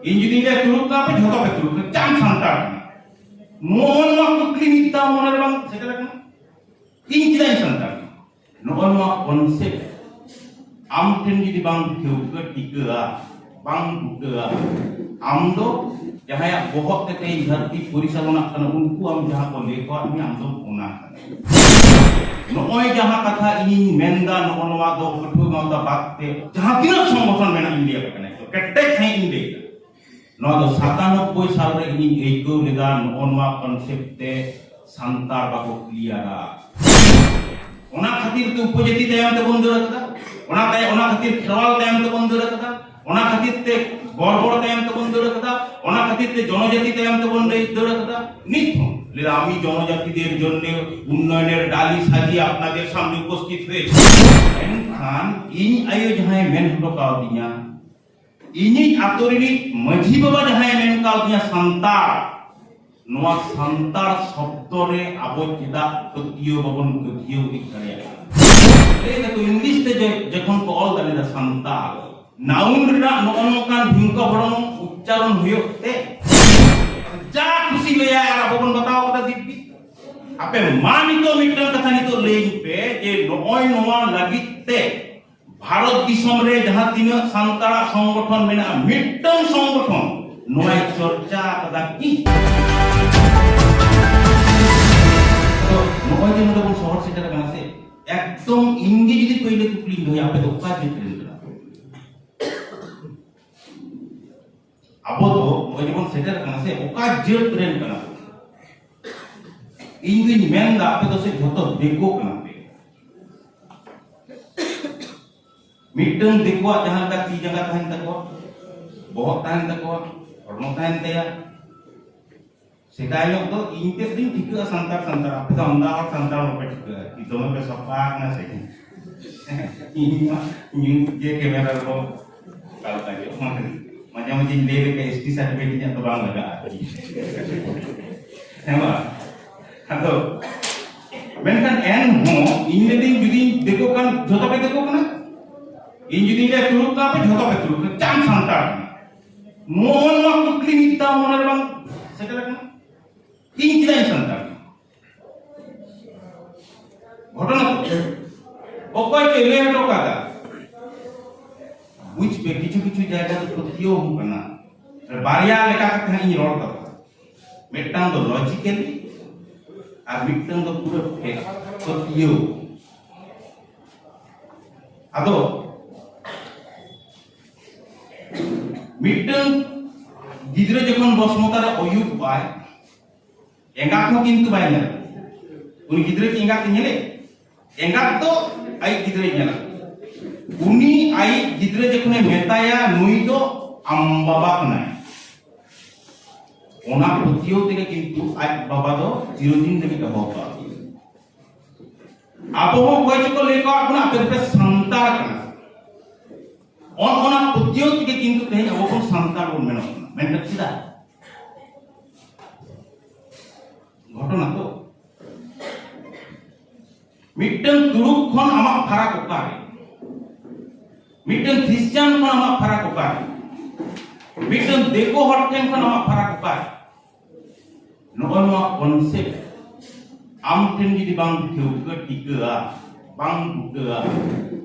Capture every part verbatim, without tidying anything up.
ᱤᱧ ᱡᱩᱫᱤᱧ ᱞᱟᱹᱭᱟ ᱛᱩᱲᱩᱠ ᱠᱟᱱᱟ ᱯᱮ, ᱡᱷᱚᱛᱚ ᱯᱮ ᱛᱩᱲᱩᱠ ᱠᱟᱱᱟ, ᱪᱟᱢ ᱥᱟᱱᱛᱟᱲ ᱠᱟᱱᱟ᱾ ᱱᱚᱜᱼᱚ ᱱᱚᱣᱟ ᱠᱩᱠᱞᱤ ᱢᱤᱫ ᱫᱷᱟᱣ ᱢᱚᱱᱮ ᱨᱮ ᱵᱟᱝ ᱥᱮᱴᱮᱨ ᱟᱠᱟᱱᱟ? ᱤᱧ ᱪᱮᱫᱟᱜ ᱤᱧ ᱥᱟᱱᱛᱟᱲ ᱠᱟᱱᱟ? ᱱᱚᱜᱼᱚ ᱱᱚᱣᱟ ᱠᱚᱱᱥᱮᱯᱴ ᱟᱢ ᱴᱷᱮᱱ ᱡᱩᱫᱤ ᱵᱟᱝ ᱴᱷᱟᱹᱣᱠᱟᱹ ᱴᱷᱤᱠᱟᱹᱜᱼᱟ, ᱵᱟᱝ ᱵᱩᱴᱟᱹᱜᱼᱟ, ᱟᱢ ᱫᱚ ᱡᱟᱦᱟᱸᱭᱟᱜ ᱵᱚᱦᱚᱜ ᱛᱮ ᱛᱮᱦᱮᱧ ᱫᱷᱟᱹᱨᱛᱤ ᱯᱚᱨᱤᱪᱟᱞᱚᱱᱟᱜ ᱠᱟᱱᱟ, ᱩᱱᱠᱩ ᱟᱢ ᱡᱟᱦᱟᱸ ᱠᱚ ᱞᱟᱹᱭ ᱠᱚᱣᱟ, ᱩᱱᱤ ᱟᱢ ᱫᱚᱢ ᱚᱱᱟ ᱠᱟᱱᱟ᱾ ᱱᱚᱜᱼᱚᱭ ᱡᱟᱦᱟᱸ ᱠᱟᱛᱷᱟ ᱤᱧᱤᱧ ᱢᱮᱱᱫᱟ, ᱱᱚᱜᱼᱚ ᱱᱚᱣᱟ ᱫᱚ ᱯᱟᱹᱴᱷᱩᱣᱟᱹ ᱜᱟᱶᱛᱟ ᱵᱟᱫ ᱛᱮ ᱡᱟᱦᱟᱸ ᱛᱤᱱᱟᱹᱜ ᱥᱚᱝᱜᱚᱴᱷᱚᱱ ᱢᱮᱱᱟᱜ, ᱤᱧ ᱞᱟᱹᱭ ᱟᱯᱮ ᱠᱟᱱᱟ, ᱠᱮᱴᱮᱡ ᱥᱟᱺᱦᱤᱡ ᱤᱧ ᱞᱟᱹᱭ ᱮᱫᱟ᱾ ᱱᱚᱣᱟ ᱫᱚ ᱥᱟᱛᱟᱱᱚᱵᱵᱳᱭ ᱥᱟᱞ ᱨᱮ ᱤᱧᱤᱧ ᱟᱹᱭᱠᱟᱹᱣ ᱞᱮᱫᱟ, ᱱᱚᱜᱼᱚ ᱱᱚᱣᱟ ᱠᱚᱱᱥᱮᱯᱴ ᱛᱮ ᱥᱟᱱᱛᱟᱲ ᱵᱟᱠᱚ ᱠᱞᱤᱭᱟᱨᱟ᱾ ᱚᱱᱟ ᱠᱷᱟᱹᱛᱤᱨ ᱛᱮ ᱩᱯᱚᱡᱟᱹᱛᱤ ᱛᱟᱭᱚᱢ ᱛᱮᱵᱚᱱ ᱫᱟᱹᱲ ᱟᱠᱟᱫᱟ, ᱚᱱᱟ ᱛᱟᱭ-, ᱚᱱᱟ ᱠᱷᱟᱹᱛᱤᱨ ᱠᱷᱮᱨᱣᱟᱞ ᱛᱟᱭᱚᱢ ᱛᱮᱵᱚᱱ ᱫᱟᱹᱲ ᱟᱠᱟᱫᱟ, ᱚᱱᱟ ᱠᱷᱟᱹᱛᱤᱨ ᱛᱮ ᱵᱚᱨᱵᱚᱨ ᱛᱟᱭᱚᱢ ᱛᱮᱵᱚᱱ ᱫᱟᱹᱲ ᱟᱠᱟᱫᱟ, ᱚᱱᱟ ᱠᱷᱟᱹᱛᱤᱨ ᱛᱮ ᱡᱚᱱᱚᱡᱟᱹᱛᱤ ᱛᱟᱭᱚᱢ ᱛᱮᱵᱚᱱ ᱞᱟᱹᱭ ᱫᱟᱹᱲ ᱟᱠᱟᱫᱟ᱾ ᱱᱤᱛ ᱦᱚᱸ ᱞᱟᱹᱭ ᱫᱟ, "আমি জনজাতিদের জন্য উন্নয়নের ডালি সাজিয়ে আপনাদের সামনে উপস্থিত হয়েছি।" ᱢᱮᱱᱠᱷᱟᱱ ᱤᱧ ᱟᱭᱳ ᱡᱟᱦᱟᱸᱭ ᱢᱮᱱ ᱦᱚᱴᱚ ᱠᱟᱣᱫᱤᱧᱟ, ᱤᱧᱤᱡ ᱟᱛᱳ ᱨᱤᱱᱤᱡ ᱢᱟᱹᱡᱷᱤ ᱵᱟᱵᱟ ᱡᱟᱦᱟᱸᱭ ᱢᱮᱱ ᱠᱟᱣᱫᱤᱧᱟ ᱥᱟᱱᱛᱟᱲ, ᱱᱚᱣᱟ ᱥᱟᱱᱛᱟᱲ ᱥᱚᱵᱫᱚ ᱨᱮ ᱟᱵᱚ ᱪᱮᱫᱟᱜ ᱯᱟᱹᱛᱭᱟᱹᱣ ᱵᱟᱵᱚᱱ ᱯᱟᱹᱛᱭᱟᱹᱣ ᱤᱫᱤ ᱫᱟᱲᱮᱭᱟᱜ ᱠᱟᱱᱟ? ᱞᱟᱹᱭ ᱫᱟᱠᱚ ᱤᱝᱞᱤᱥ ᱛᱮ ᱡᱮ-, ᱡᱚᱠᱷᱚᱱ ᱠᱚ ᱚᱞ ᱫᱟ, ᱞᱟᱹᱭ ᱫᱟ ᱥᱟᱱᱛᱟᱲ᱾ ᱱᱟᱣᱩᱱ ᱨᱮᱱᱟᱜ ᱱᱚᱜᱼᱚ ᱱᱚᱝᱠᱟᱱ ᱰᱷᱤᱝᱠᱟ ᱵᱷᱚᱲᱚᱝ ᱩᱪᱪᱟᱨᱚᱱ ᱦᱩᱭᱩᱜ ᱛᱮ ᱡᱟ ᱠᱩᱥᱤ ᱞᱟᱹᱭᱟᱭ, ᱟᱨ ᱟᱵᱚ ᱵᱚᱱ ᱵᱟᱛᱟᱣ ᱠᱟᱫᱟ ᱫᱤᱵᱽᱵᱤ᱾ ᱟᱯᱮ ᱢᱟ ᱱᱤᱛᱚᱜ ᱢᱤᱫᱴᱟᱝ ᱠᱟᱛᱷᱟ ᱱᱤᱛᱚᱜ ᱞᱟᱹᱭᱟᱹᱧ ᱯᱮ ᱡᱮ ᱱᱚᱜᱼᱚᱭ ᱱᱚᱣᱟ ᱞᱟᱹᱜᱤᱫ ᱛᱮ ᱵᱷᱟᱨᱚᱛ ᱫᱤᱥᱚᱢ ᱨᱮ ᱡᱟᱦᱟᱸ ᱛᱤᱱᱟᱹᱜ ᱥᱟᱱᱛᱟᱲᱟᱜ ᱥᱚᱝᱜᱚᱴᱷᱚᱱ ᱢᱮᱱᱟᱜᱼᱟ, ᱢᱤᱫᱴᱟᱝ ᱥᱚᱝᱜᱚᱴᱷᱚᱱ ᱱᱚᱣᱟᱭ ᱪᱚᱨᱪᱟ ᱟᱠᱟᱫᱟ ᱠᱤ? ᱛᱚ, ᱱᱚᱜᱼᱚᱭ ᱡᱮ ᱱᱚᱰᱮ ᱵᱚᱱ ᱥᱚᱦᱚᱨ ᱥᱮᱴᱮᱨ ᱟᱠᱟᱱᱟ ᱥᱮ, ᱮᱠᱫᱚᱢ ᱤᱧ ᱜᱮ ᱡᱩᱫᱤ ᱯᱳᱭᱞᱳ ᱠᱩᱠᱞᱤᱧ ᱫᱚᱦᱚᱭᱟ, ᱟᱯᱮ ᱫᱚ ᱚᱠᱟ ᱡᱟᱹᱛ ᱨᱮᱱ ᱠᱟᱱᱟ ᱯᱮ? ᱟᱵᱚ ᱫᱚ ᱱᱚᱜᱼᱚᱭ ᱡᱮᱵᱚᱱ ᱥᱮᱴᱮᱨ ᱟᱠᱟᱱᱟ ᱥᱮ, ᱚᱠᱟ ᱡᱟᱹᱛ ᱨᱮᱱ ᱠᱟᱱᱟ ᱵᱚᱱ? ᱤᱧ ᱫᱩᱧ ᱢᱮᱱ ᱫᱟ, ᱟᱯᱮ ᱫᱚ ᱥᱮ ᱡᱷᱚᱛᱚ ᱫᱤᱠᱩ ᱠᱟᱱᱟ ᱯᱮ᱾ ᱢᱤᱫᱴᱟᱝ ᱫᱤᱠᱩᱣᱟᱜ ᱡᱟᱦᱟᱸ ᱞᱮᱠᱟ ᱛᱤ ᱡᱟᱸᱜᱟ ᱛᱟᱦᱮᱱ ᱛᱟᱠᱚᱣᱟ, ᱵᱚᱦᱚᱜ ᱛᱟᱦᱮᱱ ᱛᱟᱠᱚᱣᱟ, ᱦᱚᱲᱢᱚ ᱛᱟᱦᱮᱱ ᱛᱟᱭᱟ, ᱥᱮᱫᱟᱭ ᱧᱚᱜ ᱫᱚ ᱤᱧ ᱛᱮᱫ ᱫᱩᱧ ᱴᱷᱤᱠᱟᱹᱜᱼᱟ ᱥᱟᱱᱛᱟᱲ, ᱥᱟᱱᱛᱟᱲ, ᱟᱯᱮ ᱫᱚ ᱟᱢᱫᱟ ᱦᱚᱲ ᱥᱟᱱᱛᱟᱲ ᱵᱟᱯᱮ ᱴᱷᱤᱠᱟᱹᱜᱼᱟ, ᱠᱤ ᱫᱚᱢᱮ ᱯᱮ ᱥᱟᱯᱷᱟ ᱟᱠᱟᱱᱟ ᱥᱮ? ᱤᱧ ᱢᱟ ᱧᱩᱛ ᱜᱮ ᱠᱮᱢᱮᱨᱟ ᱨᱮᱫᱚ ᱚᱠᱟ ᱞᱮᱠᱟ ᱪᱚ᱾ ᱢᱟᱡᱷᱮ ᱢᱟᱡᱷᱮᱧ ᱞᱟᱹᱭ ᱞᱮᱠᱟ ᱮᱥ ᱴᱤ ᱥᱟᱨᱴᱤᱯᱷᱤᱠᱮᱴ ᱤᱧᱟᱹᱜ ᱫᱚ ᱵᱟᱝ ᱞᱟᱜᱟᱜᱼᱟ ᱟᱨᱠᱤ᱾ ᱦᱮᱸ ᱵᱟᱝ? ᱟᱫᱚ ᱢᱮᱱᱠᱷᱟᱱ ᱮᱱᱦᱚᱸ ᱤᱧ ᱞᱟᱹᱭᱫᱟᱹᱧ, ᱡᱩᱫᱤᱧ ᱫᱤᱠᱩ ᱠᱟᱱ, ᱡᱷᱚᱛᱚ ᱯᱮ ᱫᱤᱠᱩ ᱠᱟᱱᱟ᱾ ᱤᱧ ᱡᱩᱫᱤᱧ ᱞᱟᱹᱭᱟ ᱛᱩᱲᱩᱠ ᱠᱟᱱᱟ ᱯᱮ, ᱡᱷᱚᱛᱚ ᱯᱮ ᱛᱩᱲᱩᱠ ᱠᱟᱱᱟ, ᱪᱟᱢ ᱥᱟᱱᱛᱟᱲ ᱠᱟᱱᱟ᱾ ᱱᱚᱜᱼᱚ ᱱᱚᱣᱟ ᱠᱩᱠᱞᱤ ᱢᱤᱫ ᱫᱷᱟᱣ ᱢᱚᱱᱮ ᱨᱮ ᱵᱟᱝ ᱥᱮᱴᱮᱨ ᱟᱠᱟᱱᱟ? ᱤᱧ ᱪᱮᱫᱟᱜ ᱤᱧ ᱥᱟᱱᱛᱟᱲ ᱠᱟᱱᱟ? ᱜᱷᱚᱴᱚᱱᱟ ᱫᱚ ᱚᱠᱚᱭ ᱪᱚᱭ ᱞᱟᱹᱭ ᱦᱚᱴᱚ ᱠᱟᱫᱟ? ᱵᱩᱡᱽ ᱯᱮ, ᱠᱤᱪᱷᱩ ᱠᱤᱪᱷᱩ ᱡᱟᱭᱜᱟ ᱫᱚ ᱯᱟᱹᱛᱭᱟᱹᱣ ᱦᱚᱸ ᱠᱟᱱᱟ᱾ ᱵᱟᱨᱭᱟ ᱞᱮᱠᱟ ᱠᱟᱛᱮ ᱦᱟᱸᱜ ᱤᱧ ᱨᱚᱲ ᱠᱟᱫᱟ, ᱢᱤᱫᱴᱟᱝ ᱫᱚ ᱞᱚᱡᱤᱠᱮᱞᱤ ᱟᱨ ᱢᱤᱫᱴᱟᱝ ᱫᱚ ᱯᱩᱨᱟᱹ ᱯᱷᱮᱠ, ᱯᱟᱹᱛᱭᱟᱹᱣ᱾ ᱟᱫᱚ ᱢᱤᱫᱴᱟᱝ ᱜᱤᱫᱽᱨᱟᱹ ᱡᱚᱠᱷᱚᱱ ᱵᱚᱥᱢᱚᱛᱟ ᱨᱮ ᱚᱭᱩᱵᱚᱜᱼᱟᱭ, ᱮᱸᱜᱟᱛ ᱦᱚᱸ ᱠᱤᱱᱛᱩ ᱵᱟᱭ ᱧᱮᱞᱟ᱾ ᱩᱱᱤ ᱜᱤᱫᱽᱨᱟᱹ ᱠᱤ ᱮᱸᱜᱟᱛ ᱮ ᱧᱮᱞᱮ? ᱮᱸᱜᱟᱛ ᱫᱚ ᱟᱡ ᱜᱤᱫᱽᱨᱟᱹᱭ ᱧᱮᱞᱟ᱾ ᱩᱱᱤ ᱟᱡ ᱜᱤᱫᱽᱨᱟᱹ ᱡᱚᱠᱷᱚᱱᱮ ᱢᱮᱛᱟᱭᱟ, "ᱱᱩᱭ ᱫᱚ ᱟᱢ ᱵᱟᱵᱟ ᱠᱟᱱᱟᱭ", ᱚᱱᱟ ᱯᱟᱹᱛᱭᱟᱹᱣ ᱛᱮᱜᱮ ᱠᱤᱱᱛᱩ ᱟᱡ ᱵᱟᱵᱟ ᱫᱚ ᱪᱤᱨᱚᱫᱤᱱ ᱞᱟᱹᱜᱤᱫ ᱫᱚᱦᱚ ᱠᱟᱜᱼᱟ᱾ ᱟᱵᱚ ᱦᱚᱸ ᱚᱠᱚᱭ ᱪᱚᱠᱚ ᱞᱟᱹᱭ ᱠᱟᱜ ᱵᱚᱱᱟ, "ᱟᱯᱮ ᱫᱚᱯᱮ ᱥᱟᱱᱛᱟᱲ ᱠᱟᱱᱟ", ᱚᱱ ᱚᱱᱟ ᱯᱟᱹᱛᱭᱟᱹᱣ ᱛᱮᱜᱮ ᱠᱤᱱᱛᱩ ᱛᱮᱦᱮᱧ ᱟᱵᱚ ᱵᱚᱱ ᱥᱟᱱᱛᱟᱲ ᱵᱚᱱ ᱢᱮᱱᱚᱜ ᱠᱟᱱᱟ᱾ ᱢᱮᱱᱠᱷᱟᱱ ᱪᱮᱫᱟᱜ? ᱜᱷᱚᱴᱚᱱᱟ ᱛᱚ, ᱢᱤᱫᱴᱟᱝ ᱛᱩᱲᱩᱠ ᱠᱷᱚᱱ ᱟᱢᱟᱜ ᱯᱷᱟᱨᱟᱠ ᱚᱠᱟᱨᱮ? ᱢᱤᱫᱴᱟᱝ ᱠᱷᱨᱤᱥᱪᱟᱱ ᱠᱷᱚᱱ ᱟᱢᱟᱜ ᱯᱷᱟᱨᱟᱠ ᱚᱠᱟᱨᱮ? ᱢᱤᱫᱴᱟᱝ ᱫᱤᱠᱩ ᱦᱚᱲ ᱴᱷᱮᱱ ᱠᱷᱚᱱ ᱟᱢᱟᱜ ᱯᱷᱟᱨᱟᱠ ᱚᱠᱟᱨᱮ? ᱱᱚᱜᱼᱚ ᱱᱚᱣᱟ ᱠᱚᱱᱥᱮᱯᱴ ᱟᱢ ᱴᱷᱮᱱ ᱡᱩᱫᱤ ᱵᱟᱝ ᱴᱷᱟᱹᱣᱠᱟᱹ ᱴᱷᱤᱠᱟᱹᱜᱼᱟ, ᱵᱟᱝ ᱵᱩᱴᱟᱹᱜᱼᱟ,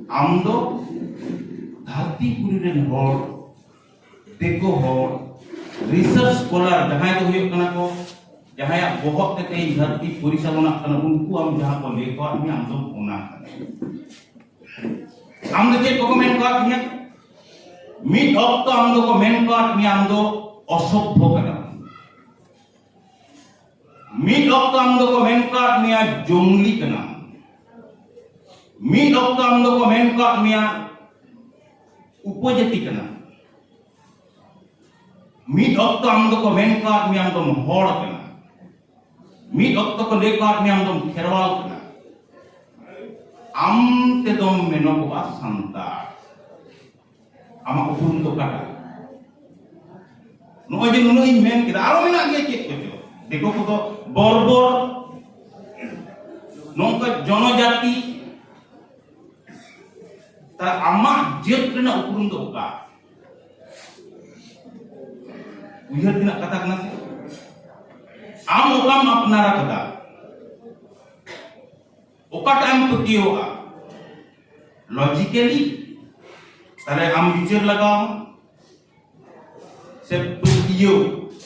ᱟᱢ ᱫᱚ ᱫᱷᱟᱹᱨᱛᱤ ᱯᱩᱨᱤ ᱨᱮᱱ ᱦᱚᱲ, ᱫᱤᱠᱩ ᱦᱚᱲ, ᱨᱤᱥᱟᱨᱪ ᱥᱠᱚᱞᱟᱨ ᱡᱟᱦᱟᱸᱭ ᱫᱚ ᱦᱩᱭᱩᱜ ᱠᱟᱱᱟ ᱠᱚ, ᱡᱟᱦᱟᱸᱭᱟᱜ ᱵᱚᱦᱚᱜ ᱛᱮ ᱛᱮᱦᱮᱧ ᱫᱷᱟᱹᱨᱛᱤ ᱯᱚᱨᱤᱪᱟᱞᱚᱱᱟᱜ ᱠᱟᱱᱟ, ᱩᱱᱠᱩ ᱟᱢ ᱡᱟᱦᱟᱸ ᱠᱚ ᱞᱟᱹᱭ ᱠᱚᱣᱟ, ᱟᱢ ᱫᱚ ᱚᱱᱟ ᱠᱟᱱᱟ᱾ ᱟᱢ ᱫᱚ ᱪᱮᱫ ᱠᱚᱠᱚ ᱢᱮᱱ ᱠᱟᱣᱟᱫ ᱢᱮᱭᱟ? ᱢᱤᱫ ᱚᱠᱛᱚ ᱟᱢ ᱫᱚᱠᱚ ᱢᱮᱱ ᱠᱟᱣᱟᱫ ᱢᱮᱭᱟ, ᱟᱢ ᱫᱚ ᱚᱥᱚᱵᱷᱭᱚ ᱠᱟᱱᱟᱢ᱾ ᱢᱤᱫ ᱚᱠᱛᱚ ᱟᱢ ᱫᱚᱠᱚ ᱢᱮᱱ ᱠᱟᱣᱟᱫ ᱢᱮᱭᱟ, ᱡᱚᱝᱞᱤ ᱠᱟᱱᱟᱢ᱾ ᱢᱤᱫ ᱚᱠᱛᱚ ᱟᱢ ᱫᱚᱠᱚ ᱢᱮᱱ ᱠᱟᱣᱟᱫ ᱢᱮᱭᱟ, ᱩᱯᱚᱡᱟᱹᱛᱤ ᱠᱟᱱᱟᱢ᱾ ᱢᱤᱫ ᱚᱠᱛᱚ ᱟᱢ ᱫᱚᱠᱚ ᱢᱮᱱ ᱠᱟᱣᱟᱫ ᱢᱮᱭᱟ, ᱟᱢ ᱫᱚᱢ ᱦᱚᱲ ᱠᱟᱱᱟ᱾ ᱢᱤᱫ ᱚᱠᱛᱚ ᱠᱚ ᱞᱟᱹᱭ ᱠᱟᱣᱟᱫ ᱢᱮᱭᱟ, ᱟᱢ ᱫᱚᱢ ᱠᱷᱮᱨᱣᱟᱞ ᱠᱟᱱᱟ᱾ ᱟᱢ ᱛᱮᱫᱚᱢ ᱢᱮᱱᱚᱜᱚᱜᱼᱟ ᱥᱟᱱᱛᱟᱲ᱾ ᱟᱢᱟᱜ ᱩᱯᱨᱩᱢ ᱫᱚ ᱚᱠᱟᱴᱟᱜ? ᱱᱚᱜᱼᱚᱭ ᱡᱮ ᱱᱩᱱᱟᱹᱜ ᱤᱧ ᱢᱮᱱ ᱠᱮᱫᱟ, ᱟᱨᱚ ᱢᱮᱱᱟᱜ ᱜᱮᱭᱟ ᱪᱮᱫ ᱠᱚᱪᱚ᱾ ᱫᱤᱠᱩ ᱠᱚᱫᱚ ᱵᱚᱨᱵᱚᱨ, ᱱᱚᱝᱠᱟ ᱡᱚᱱᱚᱡᱟᱛᱤ᱾ ᱛᱟ ᱟᱢᱟᱜ ᱡᱟᱹᱛ ᱨᱮᱱᱟᱜ ᱩᱯᱨᱩᱢ ᱫᱚ ᱚᱠᱟ? ᱩᱭᱦᱟᱹᱨ ᱛᱮᱱᱟᱜ ᱠᱟᱛᱷᱟ ᱠᱟᱱᱟ ᱥᱮ? ᱟᱢ ᱚᱠᱟᱢ ᱟᱯᱱᱟᱨ ᱟᱠᱟᱫᱟ, ᱚᱠᱟᱴᱟᱜ ᱮᱢ ᱯᱟᱹᱛᱭᱟᱹᱣᱟᱜᱼᱟ, ᱞᱚᱡᱤᱠᱮᱞᱤ, ᱛᱟᱦᱞᱮ ᱟᱢ ᱵᱤᱪᱟᱹᱨ ᱞᱟᱜᱟᱣ ᱟᱢᱟ᱾ ᱥᱮ ᱯᱟᱹᱛᱭᱟᱹᱣ,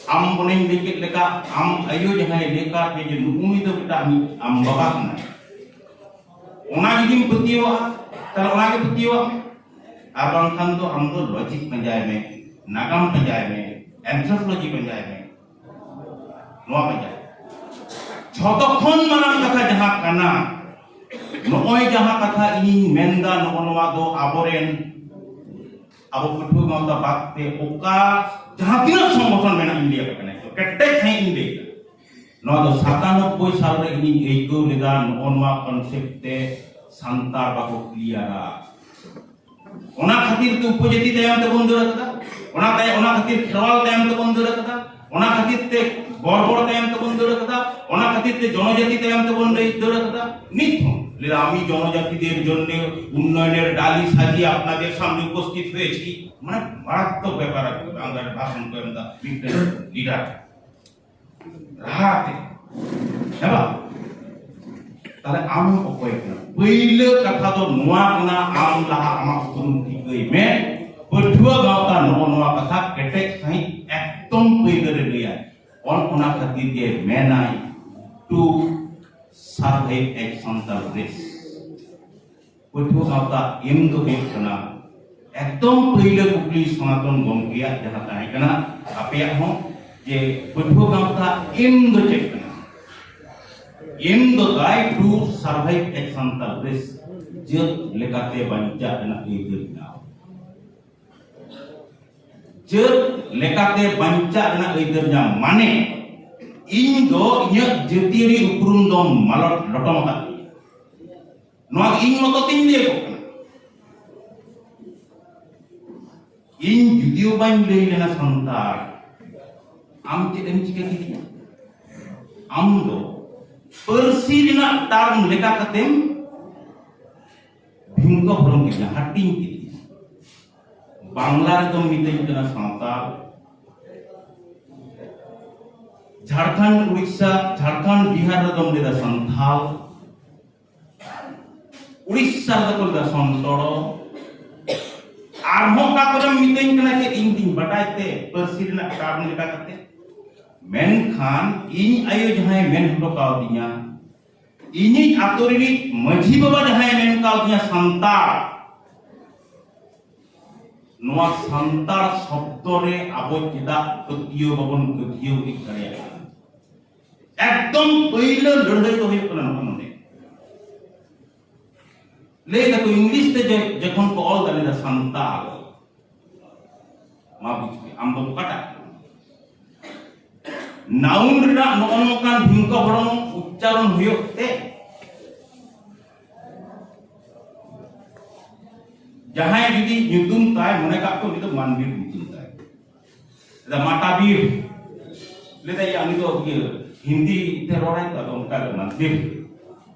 ᱟᱢ ᱚᱱᱮᱧ ᱞᱟᱹᱭ ᱠᱮᱫ ᱞᱮᱠᱟ, ᱟᱢ ᱟᱭᱳ ᱡᱟᱦᱟᱸᱭ ᱞᱟᱹᱭ ᱠᱟᱫ ᱢᱮ ᱡᱮ ᱱᱩᱜᱼᱩᱭ ᱫᱚ ᱢᱤᱫᱴᱟᱝ ᱟᱢ ᱵᱟᱵᱟ ᱠᱟᱱᱟᱭ, ᱚᱱᱟ ᱡᱩᱫᱤᱢ ᱯᱟᱹᱛᱭᱟᱹᱣᱟᱜᱼᱟ, ᱛᱟᱦᱞᱮ ᱚᱱᱟᱜᱮ ᱯᱟᱹᱛᱭᱟᱹᱣᱟᱜ ᱢᱮ᱾ ᱟᱨ ᱵᱟᱝᱠᱷᱟᱱ ᱫᱚ ᱟᱢ ᱫᱚ ᱞᱚᱡᱤᱠ ᱯᱟᱸᱡᱟᱭ ᱢᱮ, ᱱᱟᱜᱟᱢ ᱯᱟᱸᱡᱟᱭ ᱢᱮ, ᱮᱱᱛᱷᱨᱳᱯᱳᱞᱚᱡᱤ ᱯᱟᱸᱡᱟᱭ ᱢᱮ, ᱱᱚᱣᱟ ᱯᱟᱸᱡᱟᱭ ᱢᱮ᱾ ᱡᱷᱚᱛᱚ ᱠᱷᱚᱱ ᱢᱟᱨᱟᱝ ᱠᱟᱛᱷᱟ ᱡᱟᱦᱟᱸ ᱠᱟᱱᱟ, ᱱᱚᱜᱼᱚᱭ ᱡᱟᱦᱟᱸ ᱠᱟᱛᱷᱟ ᱤᱧᱤᱧ ᱢᱮᱱᱫᱟ, ᱱᱚᱜᱼᱚ ᱱᱚᱣᱟ ᱫᱚ ᱟᱵᱚᱨᱮᱱ, ᱟᱵᱚ ᱯᱟᱹᱴᱷᱩᱣᱟᱹ ᱜᱟᱶᱛᱟ ᱵᱟᱫ ᱛᱮ ᱚᱠᱟ ᱡᱟᱦᱟᱸ ᱛᱤᱱᱟᱹᱜ ᱥᱚᱝᱜᱚᱴᱷᱚᱱ ᱢᱮᱱᱟᱜ ᱤᱱᱰᱤᱭᱟ ᱨᱮ, ᱠᱟᱱᱟ ᱠᱮᱴᱮᱡ ᱥᱟᱺᱦᱤᱡ ᱤᱧ ᱞᱟᱹᱭ ᱮᱫᱟ, ᱱᱚᱣᱟ ᱫᱚ ᱥᱟᱛᱟᱱᱚᱵᱵᱳᱭ ᱥᱟᱞ ᱨᱮ ᱤᱧᱤᱧ ᱟᱹᱭᱠᱟᱹᱣ ᱞᱮᱫᱟ, ᱱᱚᱜᱼᱚ ᱱᱚᱣᱟ ᱠᱚᱱᱥᱮᱯᱴ ᱛᱮ ᱥᱟᱱᱛᱟᱲ ᱵᱟᱠᱚ ᱠᱞᱤᱭᱟᱨᱟ᱾ ᱚᱱᱟ ᱠᱷᱟᱹᱛᱤᱨ ᱛᱮ ᱩᱯᱚᱡᱟᱹᱛᱤ ᱛᱟᱭᱚᱢ ᱛᱮᱵᱚᱱ ᱫᱟᱹᱲ ᱟᱠᱟᱫᱟ, ᱚᱱᱟ ᱛᱟᱭ-, ᱚᱱᱟ ᱠᱷᱟᱹᱛᱤᱨ ᱠᱷᱮᱨᱣᱟᱞ ᱛᱟᱭᱚᱢ ᱛᱮᱵᱚᱱ ᱫᱟᱹᱲ ᱟᱠᱟᱫᱟ, ᱚᱱᱟ ᱠᱷᱟᱹᱛᱤᱨ ᱛᱮ ᱵᱚᱨᱵᱚᱨ ᱛᱟᱭᱚᱢ ᱛᱮᱵᱚᱱ ᱫᱟᱹᱲ ᱟᱠᱟᱫᱟ, ᱚᱱᱟ ᱠᱷᱟᱹᱛᱤᱨ ᱛᱮ ᱡᱚᱱᱚᱡᱟᱹᱛᱤ ᱛᱟᱭᱚᱢ ᱛᱮᱵᱚᱱ ᱫᱟᱹᱲ, ᱫᱟᱹᱲ ᱟᱠᱟᱫᱟ᱾ ᱱᱤᱛ ᱦᱚᱸ ᱞᱟᱹᱭ ᱫᱟ, "ᱟᱢᱤ ᱡᱚᱱᱚᱡᱟᱹᱛᱤ ᱫᱮᱨ ᱡᱚᱱᱱᱮ ᱩᱱᱱᱚᱭᱚᱱᱮᱨ ᱰᱟᱞᱤ ᱥᱟᱡᱤᱭᱮ ᱟᱯᱱᱟᱫᱮᱨ ᱥᱟᱢᱱᱮ ᱩᱯᱚᱥᱛᱷᱤᱛ ᱦᱚᱭᱮছি", ᱢᱟᱱᱮ ᱢᱟᱨᱟᱛᱢᱚᱠ ᱵᱮᱯᱟᱨ ᱟᱸᱜᱟᱨ ᱵᱷᱟᱥᱚᱱ ᱠᱚ ᱮᱢ ᱮᱫᱟ ᱢᱤᱫᱴᱮᱱ ᱞᱤᱰᱟᱨ ᱨᱟᱦᱟᱛᱮ, ᱦᱮᱸ ᱵᱟᱝ? ᱛᱟᱦᱞᱮ ᱟᱢ ᱚᱠᱚᱭ ᱠᱟᱱᱟ? ᱯᱟᱹᱭᱞᱟᱹ ᱠᱟᱛᱷᱟ ᱫᱚ ᱱᱚᱣᱟ ᱠᱟᱱᱟ, ᱟᱢ ᱞᱟᱦᱟ ᱟᱢᱟᱜ ᱩᱯᱨᱩᱢ ᱴᱷᱤᱠᱟᱹᱭ ᱢᱮ᱾ ᱯᱟᱹᱴᱷᱩᱣᱟᱹ ᱜᱟᱶᱛᱟ ᱱᱚᱜᱼᱚ ᱱᱚᱣᱟ ᱠᱟᱛᱷᱟ ᱠᱮᱴᱮᱡ ᱥᱟᱺᱦᱤᱡ ᱮᱠᱫᱚᱢ ᱯᱟᱹᱭᱞᱟᱹ ᱨᱮ ᱞᱟᱹᱭᱟᱭ᱾ ᱚᱱ ᱚᱱᱟ ᱠᱷᱟᱹᱛᱤᱨ ᱜᱮ ᱢᱮᱱᱟᱭ, to survive as Santal race᱾ ᱯᱟᱹᱴᱷᱩᱣᱟᱹ ᱜᱟᱶᱛᱟ ᱮᱢ ᱫᱚ ᱦᱩᱭᱩᱜ ᱠᱟᱱᱟ, ᱮᱠᱫᱚᱢ ᱯᱟᱹᱭᱞᱟᱹ ᱠᱩᱠᱞᱤ ᱥᱚᱱᱟᱛᱚᱱ ᱜᱚᱢᱠᱮᱭᱟᱜ ᱡᱟᱦᱟᱸ ᱛᱟᱦᱮᱸ ᱠᱟᱱᱟ, ᱟᱯᱮᱭᱟᱜ ᱦᱚᱸ, ᱡᱮ ᱯᱟᱹᱴᱷᱩᱣᱟᱹ ᱜᱟᱶᱛᱟ ᱮᱢ ᱫᱚ ᱪᱮᱫ ᱠᱟᱱᱟ? ᱮᱢ ᱫᱚ ᱛᱟᱭ to survive as Santal race, ᱡᱟᱹᱛ ᱞᱮᱠᱟᱛᱮ ᱵᱟᱧᱪᱟᱜ ᱨᱮᱱᱟᱜ ᱟᱹᱭᱫᱟᱹᱨ ᱵᱮᱱᱟᱣ᱾ ᱡᱟᱹᱛ ᱞᱮᱠᱟᱛᱮ ᱵᱟᱧᱪᱟᱜ ᱨᱮᱱᱟᱜ ᱟᱹᱭᱫᱟᱹᱨ ᱧᱟᱢ ᱢᱟᱱᱮ, ᱤᱧ ᱫᱚ ᱤᱧᱟᱹᱜ ᱡᱟᱹᱛᱤᱭᱟᱹᱨᱤ ᱩᱯᱨᱩᱢ ᱫᱚ ᱢᱟᱞᱚᱴ ᱞᱚᱴᱚᱢ ᱟᱠᱟᱫ ᱛᱤᱧᱟ᱾ ᱱᱚᱣᱟ ᱫᱚ ᱤᱧ ᱢᱚᱛᱚ ᱛᱤᱧ ᱞᱟᱹᱭ ᱟᱠᱚ ᱠᱟᱱᱟ᱾ ᱤᱧ ᱡᱩᱫᱤᱭᱳ ᱵᱟᱹᱧ ᱞᱟᱹᱭ ᱞᱮᱱᱟ ᱥᱟᱱᱛᱟᱲ, ᱟᱢ ᱪᱮᱫ ᱮᱢ ᱪᱤᱠᱟᱹ ᱠᱮᱫᱤᱧᱟ? ᱟᱢ ᱫᱚ ᱯᱟᱹᱨᱥᱤ ᱨᱮᱱᱟᱜ ᱴᱟᱨᱢ ᱞᱮᱠᱟ ᱠᱟᱛᱮᱢ ᱵᱷᱤᱢᱠᱚ ᱵᱷᱚᱨᱚᱢ ᱠᱮᱫᱤᱧᱟ, ᱦᱟᱹᱴᱤᱧ ᱠᱮᱫᱤᱧᱟ᱾ ᱵᱟᱝᱞᱟ ᱨᱮᱫᱚᱢ ᱢᱤᱛᱟᱹᱧ ᱠᱟᱱᱟ ᱥᱟᱱᱛᱟᱲ, ᱡᱷᱟᱲᱠᱷᱚᱸᱰ, ᱩᱲᱤᱥᱥᱟ, ᱡᱷᱟᱲᱠᱷᱚᱸᱰ, ᱵᱤᱦᱟᱨ ᱨᱮᱫᱚᱢ ᱞᱟᱹᱭᱫᱟ ᱥᱟᱱᱛᱷᱟᱞ, ᱩᱲᱤᱥᱥᱟ ᱨᱮᱫᱚ ᱠᱚ ᱞᱟᱹᱭᱫᱟ ᱥᱚᱱᱛᱚᱲ, ᱟᱨᱦᱚᱸ ᱚᱠᱟ ᱠᱚᱨᱮᱢ ᱢᱤᱛᱟᱹᱧ ᱠᱟᱱᱟ ᱪᱮᱫ ᱤᱧ ᱫᱩᱧ ᱵᱟᱰᱟᱭ ᱛᱮ ᱯᱟᱹᱨᱥᱤ ᱨᱮᱱᱟᱜ ᱴᱟᱨᱢ ᱞᱮᱠᱟ ᱠᱟᱛᱮ᱾ ᱢᱮᱱᱠᱷᱟᱱ ᱤᱧ ᱟᱭᱳ ᱡᱟᱦᱟᱸᱭ ᱢᱮᱱ ᱦᱚᱴᱚ ᱠᱟᱣᱫᱤᱧᱟ, ᱤᱧᱤᱡ ᱟᱛᱳ ᱨᱤᱱᱤᱡ ᱢᱟᱹᱡᱷᱤ ᱵᱟᱵᱟ ᱡᱟᱦᱟᱸᱭ ᱢᱮᱱ ᱠᱟᱣᱫᱤᱧᱟ ᱥᱟᱱᱛᱟᱲ, ᱱᱚᱣᱟ ᱥᱟᱱᱛᱟᱲ ᱥᱚᱵᱫᱚ ᱨᱮ ᱟᱵᱚ ᱪᱮᱫᱟᱜ ᱯᱟᱹᱛᱭᱟᱹᱣ ᱵᱟᱵᱚᱱ ᱯᱟᱹᱛᱭᱟᱹᱣ ᱤᱫᱤ ᱫᱟᱲᱮᱭᱟᱜ ᱠᱟᱱᱟ? ᱮᱠᱫᱚᱢ ᱯᱟᱹᱭᱞᱟᱹ ᱞᱟᱹᱲᱦᱟᱹᱭ ᱫᱚ ᱦᱩᱭᱩᱜ ᱠᱟᱱᱟ ᱱᱚᱜᱼᱚ ᱱᱚᱰᱮ᱾ ᱞᱟᱹᱭ ᱫᱟᱠᱚ ᱤᱝᱞᱤᱥ ᱛᱮ ᱡᱮ-, ᱡᱚᱠᱷᱚᱱ ᱠᱚ ᱚᱞ ᱫᱟ, ᱞᱟᱹᱭ ᱫᱟ ᱥᱟᱱᱛᱟᱲ, ᱢᱟ ᱵᱩᱡᱽ ᱯᱮ, ᱟᱢ ᱫᱚ ᱚᱠᱟᱴᱟᱜ? ᱱᱟᱣᱩᱱ ᱨᱮᱱᱟᱜ ᱱᱚᱜᱼᱚ ᱱᱚᱝᱠᱟᱱ ᱵᱷᱤᱝᱠᱚ ᱵᱷᱚᱲᱚᱝ ᱩᱪᱪᱟᱨᱚᱱ ᱦᱩᱭᱩᱜ ᱛᱮ, ᱡᱟᱦᱟᱸᱭ ᱡᱩᱫᱤ ᱧᱩᱛᱩᱢ ᱛᱟᱭ, ᱢᱚᱱᱮ ᱠᱟᱜ ᱯᱮ, ᱩᱱᱤ ᱫᱚ ᱢᱟᱱᱵᱤᱨ ᱧᱩᱛᱩᱢ ᱛᱟᱭ, ᱞᱟᱹᱭᱫᱟ ᱢᱟᱴᱟᱵᱤᱨ, ᱞᱟᱹᱭᱫᱟ ᱭᱟ, ᱩᱱᱤ ᱫᱚ ᱤᱭᱟᱹ ᱦᱤᱱᱫᱤ ᱛᱮ ᱨᱚᱲᱟᱭ ᱛᱚ, ᱟᱫᱚ ᱚᱱᱠᱟ ᱜᱮ ᱢᱟᱱᱵᱤᱨ,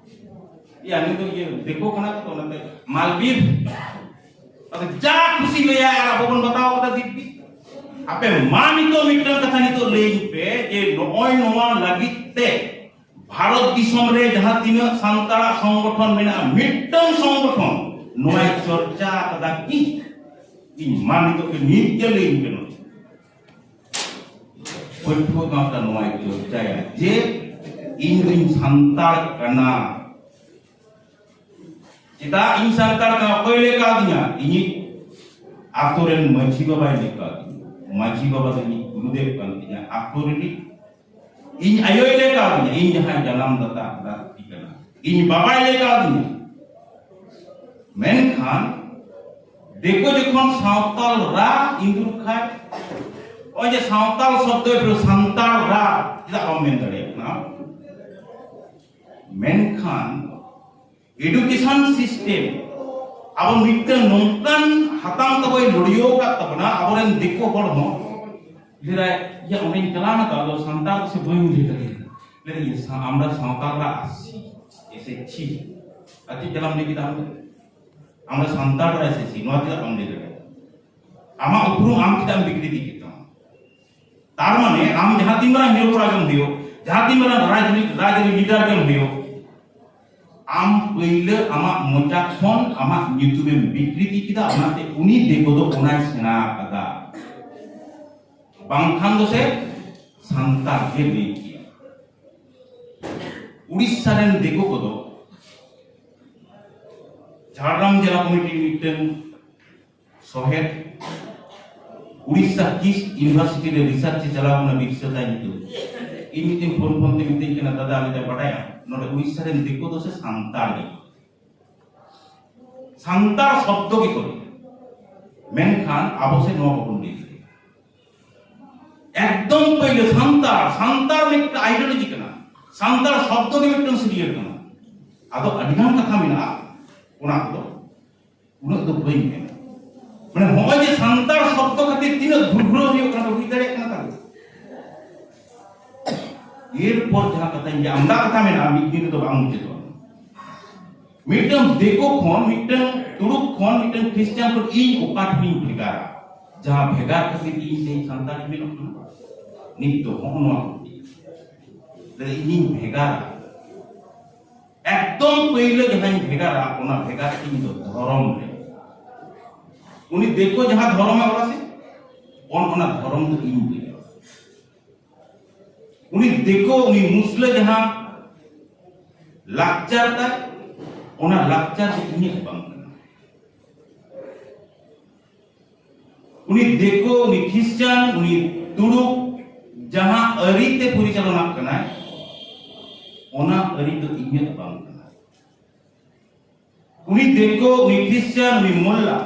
ᱭᱟ, ᱩᱱᱤ ᱫᱚ ᱤᱭᱟᱹ ᱫᱤᱠᱩ ᱠᱟᱱᱟ ᱛᱚ, ᱚᱱᱟᱛᱮ ᱢᱟᱞᱵᱤᱨ᱾ ᱟᱫᱚ ᱡᱟ ᱠᱩᱥᱤ ᱞᱟᱹᱭᱟᱭ, ᱟᱨ ᱟᱵᱚ ᱵᱚᱱ ᱵᱟᱛᱟᱣ ᱠᱟᱫᱟ ᱫᱤᱵᱽᱵᱤ᱾ ᱟᱯᱮ ᱢᱟ ᱱᱤᱛᱚᱜ ᱢᱤᱫᱴᱟᱝ ᱠᱟᱛᱷᱟ ᱱᱤᱛᱚᱜ ᱞᱟᱹᱭᱟᱹᱧ ᱯᱮ ᱡᱮ ᱱᱚᱜᱼᱚᱭ ᱱᱚᱣᱟ ᱞᱟᱹᱜᱤᱫ ᱛᱮ ᱵᱷᱟᱨᱚᱛ ᱫᱤᱥᱚᱢ ᱨᱮ ᱡᱟᱦᱟᱸ ᱛᱤᱱᱟᱹᱜ ᱥᱟᱱᱛᱟᱲᱟᱜ ᱥᱚᱝᱜᱚᱴᱷᱚᱱ ᱢᱮᱱᱟᱜᱼᱟ, ᱢᱤᱫᱴᱟᱝ ᱥᱚᱝᱜᱚᱴᱷᱚᱱ ᱱᱚᱣᱟᱭ ᱪᱚᱨᱪᱟ ᱟᱠᱟᱫᱟ ᱠᱤ? ᱤᱧ ᱢᱟ ᱱᱤᱛᱚᱜ ᱜᱮ ᱱᱤᱛ ᱜᱮ ᱞᱟᱹᱭᱟᱹᱧ ᱯᱮ ᱱᱚᱣᱟ᱾ ᱯᱟᱹᱴᱷᱩᱣᱟᱹ ᱜᱟᱶᱛᱟ ᱱᱚᱣᱟᱭ ᱪᱚᱨᱪᱟᱭᱟ ᱡᱮ ᱤᱧ ᱫᱩᱧ ᱥᱟᱱᱛᱟᱲ ᱠᱟᱱᱟ᱾ ᱪᱮᱫᱟᱜ ᱤᱧ ᱥᱟᱱᱛᱟᱲ ᱠᱟᱱᱟ? ᱚᱠᱚᱭ ᱞᱟᱹᱭ ᱠᱟᱣᱫᱤᱧᱟ? ᱤᱧᱤᱡ ᱟᱛᱳ ᱨᱮᱱ ᱢᱟᱹᱡᱷᱤ ᱵᱟᱵᱟᱭ ᱞᱟᱹᱭ ᱠᱟᱣᱫᱤᱧᱟ᱾ ᱢᱟᱹᱡᱷᱤ ᱵᱟᱵᱟ ᱫᱚ ᱤᱧᱤᱡ ᱜᱩᱨᱩᱫᱮᱵ ᱠᱟᱱ ᱛᱤᱧᱟ, ᱟᱛᱳ ᱨᱤᱱᱤᱡ᱾ ᱤᱧ ᱟᱭᱳᱭ ᱞᱟᱹᱭ ᱠᱟᱣᱫᱤᱧᱟ, ᱤᱧ ᱡᱟᱦᱟᱸᱭ ᱡᱟᱱᱟᱢ ᱫᱟᱛᱟ ᱫᱟᱹᱫᱤ ᱠᱟᱱᱟ, ᱤᱧ ᱵᱟᱵᱟᱭ ᱞᱟᱹᱭ ᱠᱟᱣᱫᱤᱧᱟ᱾ ᱢᱮᱱᱠᱷᱟᱱ ᱫᱤᱠᱩ ᱡᱚᱠᱷᱚᱱ ᱥᱟᱶᱛᱟᱞ ᱨᱟ ᱤᱸᱫᱩᱨ ᱠᱷᱟᱡ, ᱱᱚᱜᱼᱚᱭ ᱡᱮ ᱥᱟᱶᱛᱟᱞ ᱥᱚᱵᱫᱚᱭ ᱯᱨᱚᱭᱳᱜ, ᱥᱟᱱᱛᱟᱲ ᱨᱟ ᱪᱮᱫᱟᱜ ᱵᱟᱢ ᱢᱮᱱ ᱫᱟᱲᱮᱭᱟᱜ ᱠᱟᱱᱟ? ᱢᱮᱱᱠᱷᱟᱱ education system ᱟᱵᱚ ᱢᱤᱫᱴᱟᱝ ᱱᱚᱝᱠᱟᱱ ᱦᱟᱛᱟᱝ ᱛᱟᱵᱚᱭ ᱞᱩᱲᱤᱭᱟᱹᱣ ᱟᱠᱟᱫ ᱛᱟᱵᱚᱱᱟ, ᱟᱵᱚᱨᱮᱱ ᱫᱤᱠᱩ ᱦᱚᱲ ᱦᱚᱸ᱾ ᱞᱟᱹᱭᱫᱟᱭ, ᱤᱭᱟᱹ, ᱚᱸᱰᱮᱧ ᱪᱟᱞᱟᱣ ᱱᱟ ᱛᱚ, ᱟᱫᱚ ᱥᱟᱱᱛᱟᱲ ᱥᱮ ᱵᱟᱹᱧ ᱵᱩᱡᱷᱟᱹᱣ ᱫᱟᱲᱮᱭᱟᱫᱟ᱾ ᱞᱟᱹᱭᱫᱟᱹᱧ, ᱥᱟ-, আমরা সাঁওতালরা আসছি, এসেছি। ᱟᱨ ᱪᱮᱫ ᱪᱟᱞᱟᱣ ᱞᱟᱹᱭ ᱠᱮᱫᱟ ᱟᱢ ᱫᱚ? আমরা সাঁওতালরা এসেছি, ᱱᱚᱣᱟ ᱪᱮᱫᱟᱜ ᱵᱟᱢ ᱞᱟᱹᱭ ᱫᱟᱲᱮᱭᱟᱫᱟ? ᱟᱢᱟᱜ ᱩᱯᱨᱩᱢ ᱟᱢ ᱪᱮᱫᱟᱜ ᱮᱢ ᱵᱤᱠᱨᱤᱛᱤ ᱠᱮᱫ ᱛᱟᱢᱟ? ᱛᱟᱨ ᱢᱟᱱᱮ ᱟᱢ ᱡᱟᱦᱟᱸ ᱛᱤᱱ ᱢᱟᱨᱟᱝ ᱦᱤᱨᱳ ᱠᱚᱲᱟ ᱜᱮᱢ ᱦᱩᱭᱩᱜ, ᱡᱟᱦᱟᱸ ᱛᱤᱱ ᱢᱟᱨᱟᱝ ᱨᱟᱡᱽ-, ᱨᱟᱡᱽᱟᱹᱨᱤ ᱞᱤᱰᱟᱨ ᱜᱮᱢ ᱦᱩᱭᱩᱜ, ᱟᱢ ᱯᱟᱹᱭᱞᱟᱹ ᱟᱢᱟᱜ ᱢᱚᱪᱟ ᱠᱷᱚᱱ ᱟᱢᱟᱜ ᱧᱩᱛᱩᱢᱮᱢ ᱵᱤᱠᱨᱤᱛᱤ ᱠᱮᱫᱟ, ᱚᱱᱟᱛᱮ ᱩᱱᱤ ᱫᱤᱠᱩ ᱫᱚ ᱚᱱᱟᱭ ᱥᱮᱬᱟ ᱟᱠᱟᱫᱟ᱾ ᱵᱟᱝᱠᱷᱟᱱ ᱫᱚ ᱥᱮ ᱥᱟᱱᱛᱟᱲ ᱜᱮ ᱞᱟᱹᱭ ᱠᱮᱭᱟ᱾ ᱩᱲᱤᱥᱥᱟ ᱨᱮᱱ ᱫᱤᱠᱩ ᱠᱚᱫᱚ ᱡᱷᱟᱲᱜᱨᱟᱢ ᱡᱮᱞᱟ ᱠᱚᱢᱤᱴᱤ ᱢᱤᱫᱴᱟᱝ ᱥᱚᱦᱮᱫ, ᱩᱲᱤᱥᱥᱟ ᱠᱤᱥ ᱤᱭᱩᱱᱤᱵᱷᱟᱨᱥᱤᱴᱤ ᱨᱮ ᱨᱤᱥᱟᱨᱪ ᱮ ᱪᱟᱞᱟᱣ ᱠᱟᱱᱟ, ᱵᱤᱨᱥᱟᱹ ᱛᱟᱭ ᱧᱩᱛᱩᱢ᱾ ᱤᱧ ᱢᱤᱫᱴᱮᱱ ᱯᱷᱳᱱ ᱯᱷᱳᱱ ᱛᱮ ᱢᱤᱛᱟᱹᱧ ᱠᱟᱱᱟ, "ᱫᱟᱫᱟ, ᱟᱞᱮ ᱞᱮ ᱵᱟᱰᱟᱭᱟ ᱱᱚᱰᱮ ᱩᱲᱤᱥᱥᱟ ᱨᱮᱱ ᱫᱤᱠᱩ ᱫᱚ ᱥᱮ ᱥᱟᱱᱛᱟᱲ ᱜᱮ, ᱥᱟᱱᱛᱟᱲ ᱥᱚᱵᱫᱚ ᱜᱮᱠᱚ ᱞᱟᱹᱭᱟ, ᱢᱮᱱᱠᱷᱟᱱ ᱟᱵᱚ ᱥᱮ ᱱᱚᱣᱟ ᱵᱟᱵᱚᱱ ᱞᱟᱹᱭ ᱫᱟᱲᱮᱭᱟᱜᱼᱟ᱾" ᱮᱠᱫᱚᱢ ᱯᱳᱭᱞᱳ ᱥᱟᱱᱛᱟᱲ, ᱥᱟᱱᱛᱟᱲ ᱢᱤᱫᱴᱟᱝ ᱟᱭᱰᱤᱭᱳᱞᱚᱡᱤ ᱠᱟᱱᱟ, ᱥᱟᱱᱛᱟᱲ ᱥᱚᱵᱫᱚ ᱜᱮ ᱢᱤᱫᱴᱟᱝ ᱥᱤᱨᱤᱭᱟᱞ ᱠᱟᱱᱟ᱾ ᱟᱫᱚ ᱟᱹᱰᱤᱜᱟᱱ ᱠᱟᱛᱷᱟ ᱢᱮᱱᱟᱜᱼᱟ, ᱚᱱᱟ ᱠᱚᱫᱚ ᱩᱱᱟᱹᱜ ᱫᱚ ᱵᱟᱹᱧ ᱢᱮᱱᱟ᱾ ᱢᱟᱱᱮ ᱱᱚᱜᱼᱚᱭ ᱡᱮ ᱥᱟᱱᱛᱟᱲ ᱥᱚᱵᱫᱚ ᱠᱷᱟᱹᱛᱤᱨ ᱛᱤᱱᱟᱹᱜ ᱫᱩᱨᱵᱷᱨᱚ ᱦᱩᱭᱩᱜ ᱠᱟᱱᱟ, ᱵᱩᱡᱽ ᱫᱟᱲᱮᱭᱟᱜ ᱠᱟᱱᱟ ᱛᱟᱦᱞᱮ? ᱮᱨᱯᱚᱨ ᱡᱟᱦᱟᱸ ᱠᱟᱛᱷᱟᱧ ᱞᱟᱹᱭᱟ, ᱟᱢᱫᱟ ᱠᱟᱛᱷᱟ ᱢᱮᱱᱟᱜᱼᱟ, ᱢᱤᱫ ᱫᱤᱱ ᱨᱮᱫᱚ ᱵᱟᱝ ᱢᱩᱪᱟᱹᱫᱚᱜᱼᱟ᱾ ᱢᱤᱫᱴᱟᱝ ᱫᱤᱠᱩ ᱠᱷᱚᱱ, ᱢᱤᱫᱴᱟᱝ ᱛᱩᱲᱩᱠ ᱠᱷᱚᱱ, ᱢᱤᱫᱴᱟᱝ ᱠᱷᱨᱤᱥᱪᱟᱱ ᱠᱷᱚᱱ ᱤᱧ ᱚᱠᱟ ᱴᱷᱮᱱᱤᱧ ᱵᱷᱮᱜᱟᱨᱟ? ᱡᱟᱦᱟᱸ ᱵᱷᱮᱜᱟᱨ ᱠᱷᱟᱹᱛᱤᱨ ᱤᱧ ᱛᱮᱦᱮᱧ ᱥᱟᱱᱛᱟᱲᱤᱧ ᱢᱮᱱᱚᱜ ᱠᱟᱱᱟ, ᱱᱤᱛ ᱫᱚ ᱦᱚᱸᱜᱼᱚ ᱱᱚᱣᱟ ᱠᱚ᱾ ᱛᱟᱦᱞᱮ ᱤᱧᱤᱧ ᱵᱷᱮᱜᱟᱨᱟ᱾ ᱮᱠᱫᱚᱢ ᱯᱟᱹᱭᱞᱟᱹ ᱡᱟᱦᱟᱸᱧ ᱵᱷᱮᱜᱟᱨᱟ, ᱚᱱᱟ ᱵᱷᱮᱜᱟᱨ ᱤᱧ ᱫᱚ ᱫᱷᱚᱨᱚᱢ ᱨᱮ᱾ ᱩᱱᱤ ᱫᱤᱠᱩ ᱡᱟᱦᱟᱸ ᱫᱷᱚᱨᱚᱢᱮ ᱚᱞᱟ ᱥᱮ, ᱚᱱ-, ᱚᱱᱟ ᱫᱷᱚᱨᱚᱢ ᱫᱚ ᱤᱧ ᱵᱟᱹᱧ ᱚᱞᱟ᱾ ᱩᱱᱤ ᱫᱤᱠᱩ, ᱩᱱᱤ ᱢᱩᱥᱞᱟᱹ ᱡᱟᱦᱟᱸ ᱞᱟᱠᱪᱟᱨ ᱛᱟᱭ, ᱚᱱᱟ ᱞᱟᱠᱪᱟᱨ ᱫᱚ ᱤᱧᱟᱹᱜ ᱵᱟᱝ ᱠᱟᱱᱟ᱾ ᱩᱱᱤ ᱫᱤᱠᱩ, ᱩᱱᱤ ᱠᱷᱨᱤᱥᱪᱟᱱ, ᱩᱱᱤ ᱛᱩᱲᱩᱠ ᱡᱟᱦᱟᱸ ᱟᱹᱨᱤ ᱛᱮ ᱯᱚᱨᱤᱪᱟᱞᱚᱱᱟᱜ ᱠᱟᱱᱟᱭ, ᱚᱱᱟ ᱟᱹᱨᱤ ᱫᱚ ᱤᱧᱟᱹᱜ ᱵᱟᱝ ᱠᱟᱱᱟ᱾ ᱩᱱᱤ ᱫᱤᱠᱩ, ᱩᱱᱤ ᱠᱷᱨᱤᱥᱪᱟᱱ, ᱩᱱᱤ ᱢᱚᱞᱞᱟ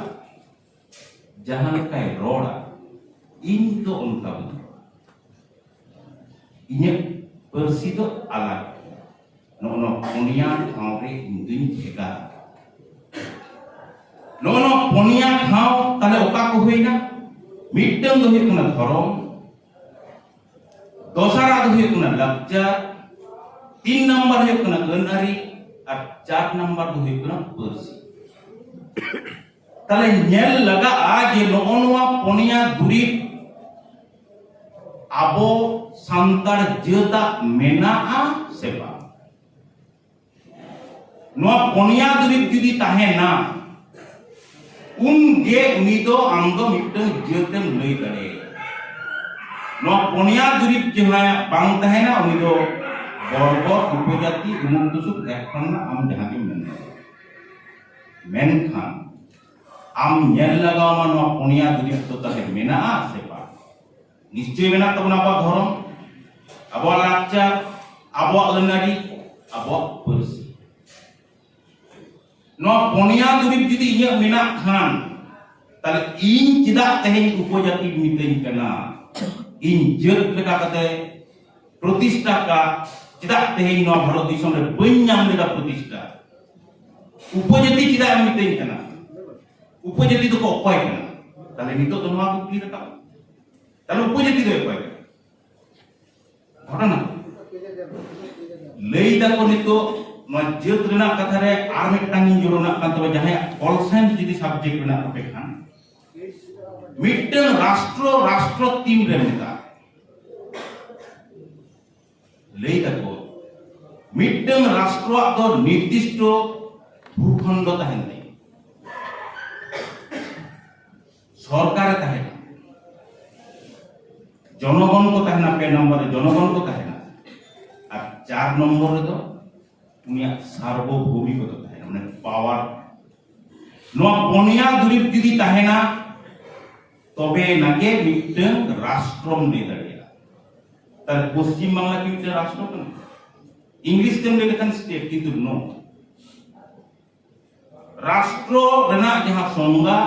ᱡᱟᱦᱟᱸ ᱞᱮᱠᱟᱭ ᱨᱚᱲᱟ, ᱤᱧ ᱫᱚ ᱚᱱᱠᱟ ᱵᱟᱹᱧ ᱨᱚᱲᱟ᱾ ᱤᱧᱟᱹᱜ ᱯᱟᱹᱨᱥᱤ ᱫᱚ ᱟᱞᱟᱜᱽ ᱜᱮᱭᱟ᱾ ᱱᱚᱜᱼᱚ ᱱᱚᱣᱟ ᱯᱩᱱᱭᱟ ᱴᱷᱟᱶ ᱨᱮ ᱤᱧ ᱫᱩᱧ ᱵᱷᱮᱜᱟᱨᱟ᱾ ᱱᱚᱜᱼᱚ ᱱᱚᱣᱟ ᱯᱩᱱᱭᱟ ᱴᱷᱟᱶ ᱛᱟᱦᱞᱮ ᱚᱠᱟ ᱠᱚ ᱦᱩᱭᱱᱟ? ᱢᱤᱫᱴᱟᱝ ᱫᱚ ᱦᱩᱭᱩᱜ ᱠᱟᱱᱟ ᱫᱷᱚᱨᱚᱢ, ᱫᱚᱥᱟᱨᱟᱜ ᱫᱚ ᱦᱩᱭᱩᱜ ᱠᱟᱱᱟ ᱞᱟᱠᱪᱟᱨ, ᱛᱤᱱ ᱱᱟᱢᱵᱟᱨ ᱦᱩᱭᱩᱜ ᱠᱟᱱᱟ ᱟᱹᱱ ᱟᱹᱨᱤ, ᱟᱨ ᱪᱟᱨ ᱱᱟᱢᱵᱟᱨ ᱫᱚ ᱦᱩᱭᱩᱜ ᱠᱟᱱᱟ ᱯᱟᱹᱨᱥᱤ᱾ ᱛᱟᱦᱞᱮ ᱧᱮᱞ ᱞᱟᱜᱟᱜᱼᱟ ᱡᱮ ᱱᱚᱜᱼᱚ ᱱᱚᱣᱟ ᱯᱩᱱᱭᱟ ᱫᱩᱨᱤᱵᱽ ᱟᱵᱚ ᱥᱟᱱᱛᱟᱲ ᱡᱟᱹᱛᱟᱜ ᱢᱮᱱᱟᱜᱼᱟ ᱥᱮ ᱵᱟᱝ? ᱱᱚᱣᱟ ᱯᱚᱱᱭᱟ ᱫᱩᱨᱤᱵ ᱡᱩᱫᱤ ᱛᱟᱦᱮᱱᱟ, ᱩᱱ ᱜᱮ ᱩᱱᱤ ᱫᱚ ᱟᱢ ᱫᱚ ᱢᱤᱫᱴᱟᱝ ᱡᱟᱹᱛ ᱮᱢ ᱞᱟᱹᱭ ᱫᱟᱲᱮᱭᱟᱭᱟ᱾ ᱱᱚᱣᱟ ᱯᱚᱱᱭᱟ ᱫᱩᱨᱤᱵ ᱡᱟᱦᱟᱸᱭᱟᱜ ᱵᱟᱝ ᱛᱟᱦᱮᱱᱟ, ᱩᱱᱤ ᱫᱚ ᱵᱚᱨᱵᱚᱨ, ᱩᱯᱚᱡᱟᱛᱤ, ᱩᱢᱩᱠ ᱛᱩᱥᱩᱠ, ᱮᱠᱷᱚᱱ ᱟᱢ ᱡᱟᱦᱟᱸ ᱜᱮᱢ ᱢᱮᱱ ᱫᱟᱲᱮᱭᱟᱜᱼᱟ᱾ ᱢᱮᱱᱠᱷᱟᱱ ᱟᱢ ᱧᱮᱞ ᱞᱟᱜᱟᱣ ᱟᱢᱟ, ᱱᱚᱣᱟ ᱯᱚᱱᱭᱟ ᱫᱩᱨᱤᱵ ᱫᱚ ᱛᱟᱦᱮᱸ ᱢᱮᱱᱟᱜᱼᱟ ᱥᱮ ᱵᱟᱝ? ᱱᱤᱥᱪᱚᱭ ᱢᱮᱱᱟᱜ ᱛᱟᱵᱚᱱᱟ ᱟᱵᱚᱣᱟᱜ ᱫᱷᱚᱨᱚᱢ, ᱟᱵᱚᱣᱟᱜ ᱞᱟᱠᱪᱟᱨ, ᱟᱵᱚᱣᱟᱜ ᱟᱹᱱ ᱟᱹᱨᱤ, ᱟᱵᱚᱣᱟᱜ ᱯᱟᱹᱨᱥᱤ᱾ ᱱᱚᱣᱟ ᱯᱚᱱᱭᱟ ᱫᱩᱨᱤᱵ ᱡᱩᱫᱤ ᱤᱧᱟᱹᱜ ᱢᱮᱱᱟᱜ ᱠᱷᱟᱱ, ᱛᱟᱦᱞᱮ ᱤᱧ ᱪᱮᱫᱟᱜ ᱛᱮᱦᱮᱧ ᱩᱯᱚᱡᱟᱹᱛᱤ ᱢᱤᱛᱟᱹᱧ ᱠᱟᱱᱟ? ᱤᱧ ᱡᱟᱹᱛ ᱞᱮᱠᱟ ᱠᱟᱛᱮ ᱯᱨᱚᱛᱤᱥᱴᱷᱟ ᱠᱟᱜ, ᱪᱮᱫᱟᱜ ᱛᱮᱦᱮᱧ ᱱᱚᱣᱟ ᱵᱷᱟᱨᱚᱛ ᱫᱤᱥᱚᱢ ᱨᱮ ᱵᱟᱹᱧ ᱧᱟᱢ ᱞᱮᱫᱟ ᱯᱨᱚᱛᱤᱥᱴᱷᱟ? ᱩᱯᱚᱡᱟᱹᱛᱤ ᱪᱮᱫᱟᱜ ᱮᱢ ᱢᱤᱛᱟᱹᱧ ᱠᱟᱱᱟ? ᱩᱯᱚᱡᱟᱹᱛᱤ ᱫᱚᱠᱚ ᱚᱠᱚᱭ ᱠᱟᱱᱟ? ᱛᱟᱦᱞᱮ ᱱᱤᱛᱚᱜ ᱫᱚ ᱱᱚᱣᱟ ᱠᱩᱠᱞᱤ ᱨᱟᱠᱟᱵ, ᱛᱟᱦᱞᱮ ᱩᱯᱚᱡᱟᱹᱛᱤ ᱫᱚ ᱚᱠᱚᱭ ᱠᱟᱱᱟ? ᱜᱷᱚᱴᱚᱱᱟ ᱞᱟᱹᱭ ᱫᱟᱠᱚ ᱱᱤᱛᱚᱜ ᱱᱚᱣᱟ ᱡᱟᱹᱛ ᱨᱮᱱᱟᱜ ᱠᱟᱛᱷᱟ ᱨᱮ ᱟᱨ ᱢᱤᱫᱴᱟᱝ ᱤᱧ ᱡᱚᱲᱚ ᱨᱮᱱᱟᱜ ᱠᱟᱱ ᱛᱟᱵᱚᱱᱟ, ᱡᱟᱦᱟᱸᱭᱟᱜ ᱯᱚᱞ ᱥᱟᱭᱮᱱᱥ ᱡᱩᱫᱤ ᱥᱟᱵᱡᱮᱠᱴ ᱢᱮᱱᱟᱜ ᱛᱟᱯᱮ ᱠᱷᱟᱱ, ᱢᱤᱫᱴᱟᱝ ᱨᱟᱥᱴᱨᱚ ᱨᱟᱥᱴᱨᱚ ᱛᱤᱱ ᱨᱮ ᱢᱮᱛᱟᱜᱼᱟ? ᱞᱟᱹᱭ ᱫᱟᱠᱚ ᱢᱤᱫᱴᱟᱝ ᱨᱟᱥᱴᱨᱚᱣᱟᱜ ᱫᱚ ᱱᱤᱨᱫᱤᱥᱴᱚ ᱵᱷᱩᱠᱷᱚᱱᱰ ᱛᱟᱦᱮᱱ ᱛᱟᱭᱟ, ᱥᱚᱨᱠᱟᱨᱮ ᱛᱟᱦᱮᱱᱟ, ᱡᱚᱱᱚᱜᱚᱱ ᱠᱚ ᱛᱟᱦᱮᱱᱟ, ᱯᱮ ᱱᱚᱢᱵᱚᱨ ᱨᱮ ᱡᱚᱱᱚᱜᱚᱱ ᱠᱚ ᱛᱟᱦᱮᱱᱟ, ᱟᱨ ᱪᱟᱨ ᱱᱚᱢᱵᱚᱨ ᱨᱮᱫᱚ ᱩᱱᱤᱭᱟᱜ ᱥᱟᱨᱵᱚᱵᱷᱳᱣᱢᱤᱠᱚᱛᱟ ᱛᱟᱦᱮᱱᱟ, ᱢᱟᱱᱮ ᱯᱟᱣᱟᱨ᱾ ᱱᱚᱣᱟ ᱯᱚᱱᱭᱟ ᱫᱩᱨᱤᱵ ᱡᱩᱫᱤ ᱛᱟᱦᱮᱱᱟ, ᱛᱚᱵᱮ ᱱᱟᱜᱮ ᱢᱤᱫᱴᱟᱝ ᱨᱟᱥᱴᱨᱚᱢ ᱞᱟᱹᱭ ᱫᱟᱲᱮᱭᱟᱜᱼᱟ᱾ ᱛᱟᱦᱞᱮ ᱯᱚᱥᱪᱤᱢ ᱵᱟᱝᱞᱟ ᱠᱤ ᱢᱤᱫᱴᱟᱝ ᱨᱟᱥᱴᱨᱚ ᱠᱟᱱᱟ? ᱤᱝᱞᱤᱥ ᱛᱮᱢ ᱞᱟᱹᱭ ᱞᱮᱠᱷᱟᱱ ᱥᱴᱮᱴ, ᱠᱤᱱᱛᱩ ᱱᱚ ᱨᱟᱥᱴᱨᱚ ᱨᱮᱱᱟᱜ ᱡᱟᱦᱟᱸ ᱥᱚᱝᱜᱟ,